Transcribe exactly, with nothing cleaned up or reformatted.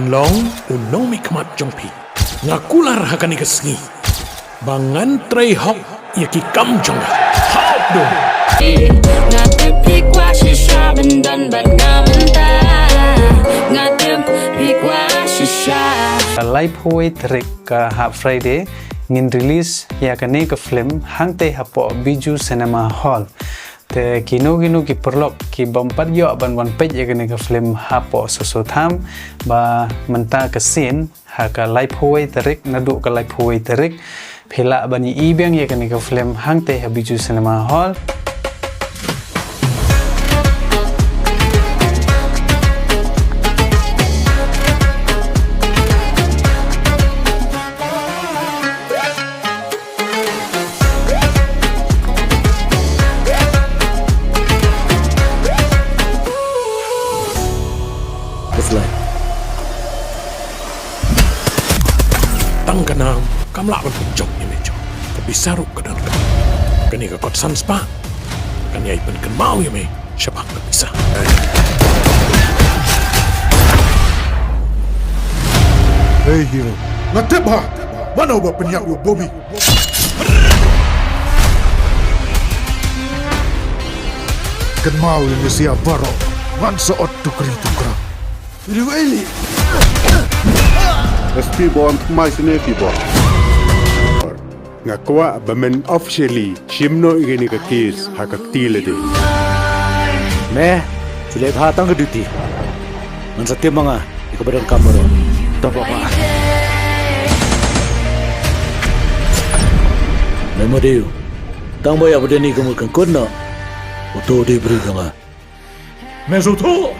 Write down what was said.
Long u nongmihkhmat jong phi. Nga kular ha kane ka sngi ba ngan trei hok ïa ki kam jong nga. Hok dum. Nga tip phi kwah shisha ban don bad nga mynta. Nga tip phi kwah shisha. Ka laiphew wei tarik, ka hap Friday, ngin release ïa kane ka film hangtei hapoh Bijou Cinema Hall. Te kino kino ki paralok ki bym pat ïoh ban wan peit ïa kane ka film hapoh Soso Tham, ba mynta ka sien ha ka laiphew wei tarik, naduh ka laiphew wei tarik phi lah ban ïohi biang ïa kane ka film hangtei ha Bijou Cinema Hall. Khuslai. Tang ka nam kam lah ban pynjop ïa me jong. Ka pisa ruh ka don ka. Kane ka kot san spah kan ïai pynkynmaw ïa me shaphang ka pisa. Hey hero, nga tip ha mano ba pynïap ïa u Bobby. Kynmaw ïa ngi sha baroh, ngan sa ot tukri tukra. Riu Eli. S P Bond, mai sene P Bond. Nga kwah ba men officially shim noh ïa kane ka case ha ka kti lade. Me, shu leh bha tang ka duty. Ngan sa tip ma nga ïa kaba donkam baroh. To papa. Me Madiu, tang ba ïa ba dei ni ka mut kan kut noh. Uto u dei briew jong nga. Me shu thuh.